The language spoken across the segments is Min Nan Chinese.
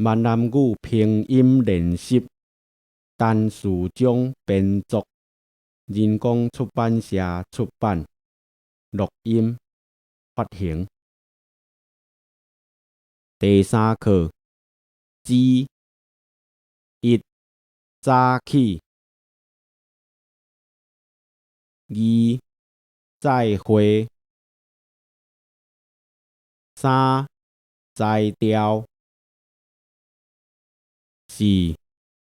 閩南語拼音練習，陳士章編作，人工出版社出版，錄音發行。第三課，之一早起，二再會，三才調，四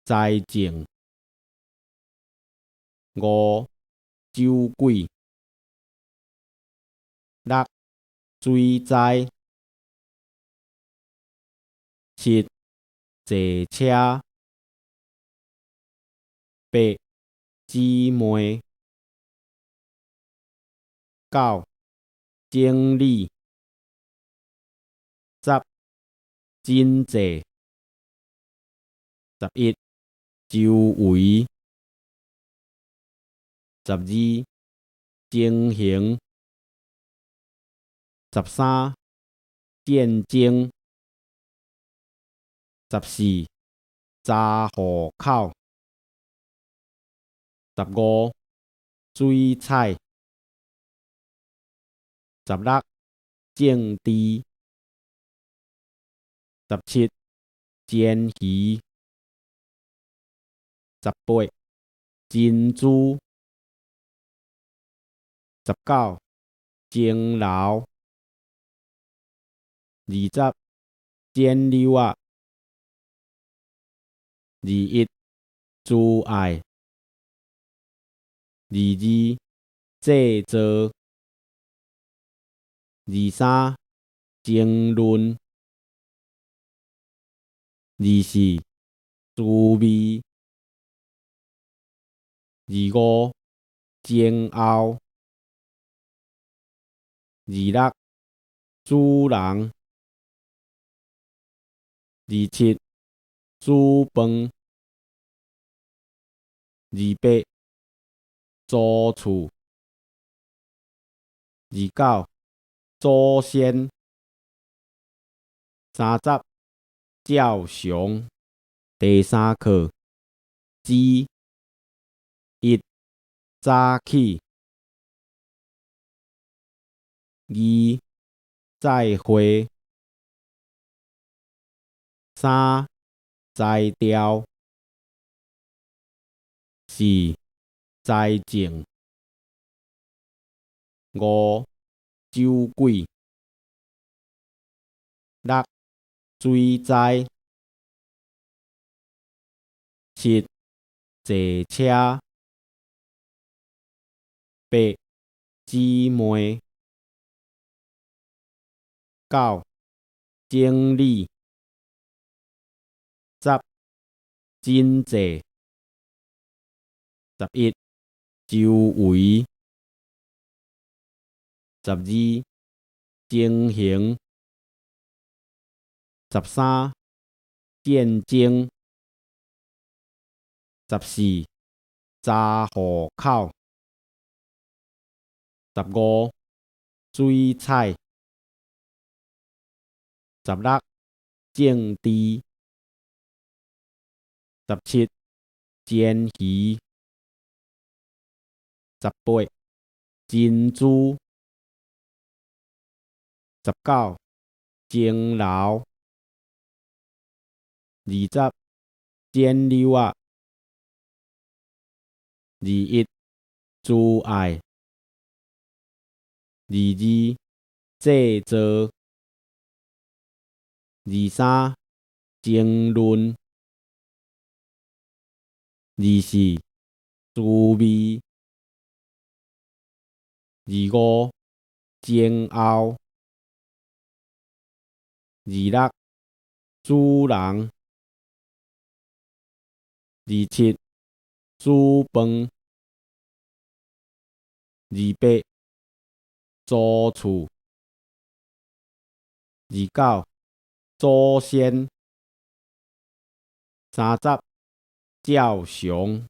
財政，五酒鬼，六水災，七坐車，八姊妹，九整理，十真濟，11周圍，12情形，13戰爭，14查戶口，15水彩，16政治，17煎魚，18珍珠，19鐘樓，20剪鈕仔，21慈愛，22製造，23爭論，24滋味，25前後，26主人，27煮飯，28租厝，29祖先，30照常。第三課，之一早起，二再會，三才調，四財政，五酒鬼，六水災，七坐車，八姊妹，九整理，十真濟，11周圍，12情形，13戰爭，14查戶口，15水彩，16政治，17煎魚，18珍珠，19鐘樓，20剪鈕仔，21慈愛，22製造，23爭論，24滋味，25前後，26主人，27煮飯，28租厝，29祖先，30照常。